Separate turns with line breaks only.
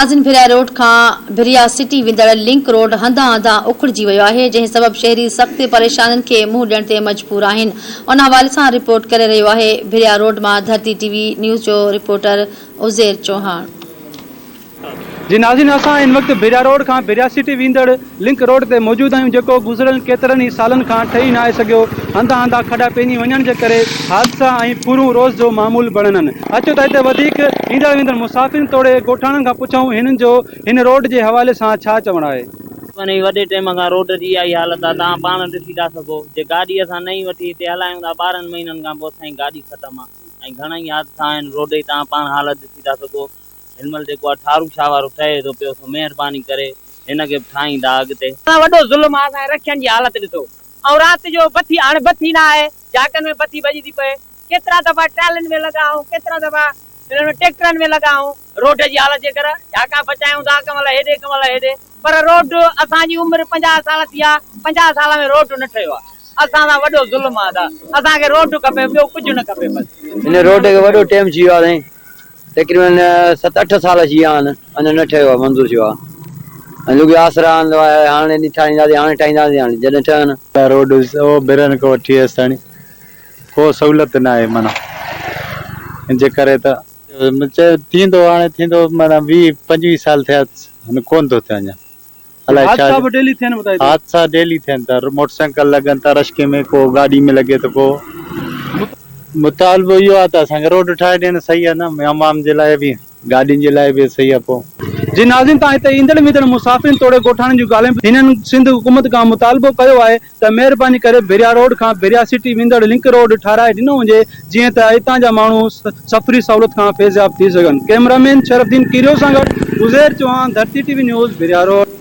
ناظم ڀريا روڊ کان ڀريا سٽي ويندڙ لنڪ روڊ هنڌان هنڌان اکڙجي ويو آهي، جنهن سبب شهري سخت پريشانين کي منهن ڏيڻ تي مجبور آهن. ان حوالي سان رپورٽ ڪري رهيو آهي ڀريا روڊ مان ڌرتي ٽي وي نيوز جو رپورٽر عزير چوهاڻ.
جي ناظرين اسان هن وقت ڀريا روڊ کان ڀريا سٽي ويندڙ لنڪ روڊ تي موجود آهيون جيڪو گذريل ڪيترن ئي سالن کان ٺهي ناهي سگهيو هنڌان هنڌان کڏا پئجي وڃڻ جي ڪري حادثا ۽ ڦرون روز جو معمول بڻيل اچو ته هتي وڌيڪ ايندڙ ويندڙ مسافرن توڙي ڳوٺاڻن کان پڇون هنن جو هن روڊ جي حوالي سان ڇا چوڻ آهي.
انهي وڏي ٽيم کان روڊ جي اها ئي حالت آ توهان پاڻ ڏسي ٿا سگهو جي گاڏي اسان نئين وٺي هتي هلايون ٿا 12 مهينن کان پوء اسان جي گاڏي ختم آ ۽ گهڻا ئي حادثا آهن روڊ جي توهان پاڻ حالت ڏسي ٿا سگهو هن مهل جيڪو آ ٺارو شاهه وارو ٺهي ٿو پيو سو مهرباني ڪري هن کي به ٺاهيندا اڳتي.
وڏو ظلم آ اسان جي رکين جي حالت ڏسو ۽ رات جو بٿي هاڻي بٿي نه آهي جاڪن ۾ بٿي ڀڄي ٿي پئي ڪيترا دفعا ٽرالين ۾ لڳا آهون ڪيترا دفعا انهن ۾ ٽيڪٽرن ۾ لڳا آهون روڊ جي حالت جي ڪري جاڪا بچايون ٿا ڪنهن مهل هيڏي ڪنهن مهل هيڏي پر روڊ اسان جي عمر 50 سال ٿي آ 50 سال ۾ روڊ نه ٺهيو آ اسان سان وڏو ظلم آ ادا اسان کي روڊ کپي ٻيو ڪجهه نه کپي بس.
هن روڊ کي وڏو ٽيم ٿي ويو آ سائين. تقريبن ست اٺ سال اچي ويا آهن اڃا نه ٺهيو آهي منظور ٿيو آهي ۽ لڳي آسرا آهن هاڻي ڏينهن ٺاهينداسين هاڻي ٺاهينداسين هاڻي جڏهن ٺهن.
روڊ او برن کان وٺي هيستاڻي ڪو سهولت نه آهي معنيٰ ان جي ڪري ته چيو ٿيندو هاڻي ٿيندو معنيٰ 20 25 سال ٿيا هن ڪون ٿو ٿئي اڃا. الائي ڇا
حادثا به ڊيلي ٿين ٻڌائي ٿو.
حادثا ڊيلي ٿين ٿا موٽر سائيڪل لڳن ٿا رشڪي ۾ ڪو گاڏي ۾ لڳي ٿو ڪو مطالبو اهو آهي ته اسان کي روڊ ٺاهي ڏين صحيح آهي نه عوام جي لاء به گاڏين جي لاء به صحيح آهي پوء.
جي ناظرين تان هتي ايندڙ ويندڙ مسافرن توڙي ڳوٺاڻن جون ڳالهيون به هنن سنڌ حڪومت کان مطالبو ڪيو آهي ته مهرباني ڪري ڀريا روڊ کان ڀريا سٽي ويندڙ لنڪ روڊ ٺاهرائي ڏنو وڃي جيئن ته هتان جا ماڻهو سفري سهولت کان فيضياب ٿي سگهن. ڪئميرا مين شرف الدين ڪيريو سان گڏ Uzair Chauhan, Dharti T V news, Bhiria road.